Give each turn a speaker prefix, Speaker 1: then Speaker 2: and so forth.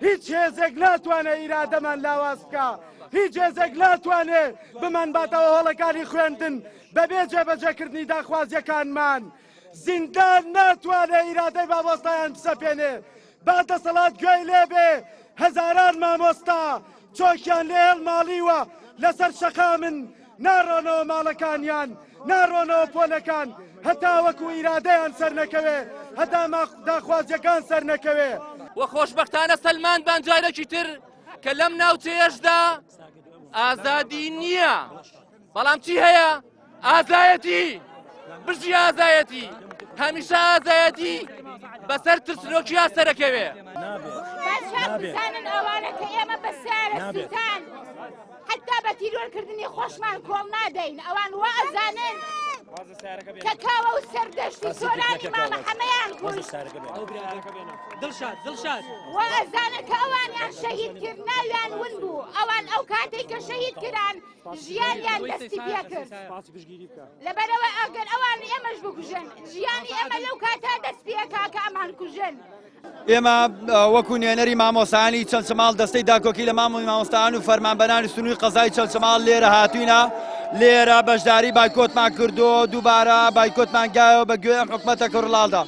Speaker 1: هیچ هێزێک ناتوانێ ئیرادەمان لاواز بکا، هیچ هێزێک ناتوانێ بمانباتەوە هۆڵەکانی خوێندن بەبێ جێبەجێکردنی داخوازیەکانمان. زیندان ناتوانێ ئیرادەی مامۆستایان بسەپێنێ. با دەسەڵات گوێی لێبێ، هەزاران مامۆستا چۆکیان لێ هەڵماڵیوە، لەسەر شەقامن، ناڕۆنەوە ماڵەکانیان، ناڕۆنەوە پۆلەکان هەتا وەکو ئیرادەیان سەرنەکەوێ، هەتا داخوازیەکان سەرنەکەوێ.
Speaker 2: وە خۆشبەختانە سەلماندمان جارێکی تر کە لەم ناوچەیەشدا ئازادی نییە، بەڵام چی هەیە؟ ئازایەتی! بژی ئازایەتی! هەمیشە ئازایەتی بەسەر ترسنۆکیا سەرەکەوێ.
Speaker 3: بزانن ئەوانە کە ئێمە بە سارە سووتان حتا بە تیرۆرکردنی خۆشمان کۆڵ نادەین، ئەوان وا ئەزانن کە کاوە و سەردەشتی سۆرانی مامە حەمەیان کوشت،
Speaker 4: دڵشاد دڵشاد
Speaker 3: وا ئەزانن کە ئەوانیان شەهید کرد ناویان ون بوو. ئەوان ئەو کاتێک کە شەهید کران ژیانیان دەستی پێکرد، لەبەرەوە ئەگەر ئەوان ئێمەش بکوژن ژیانی ئێمە لەو کاتە دەست پێکا کە ئەمان کوژن.
Speaker 5: ئێمە وەکو نوێنەری مامۆستایانی چەمچەماڵ، دەستەی داکۆکی لە مامۆی مامۆستایان و فەرمانبەرانی سنووری قەزای چەمچەماڵ، لێرە هاتوینە، لێرە بەشداری بایکۆتمان کردو، دووبارە بایکۆتمان گایەوە بە گوێ ئەم حکومەتە کڕڵاڵدا.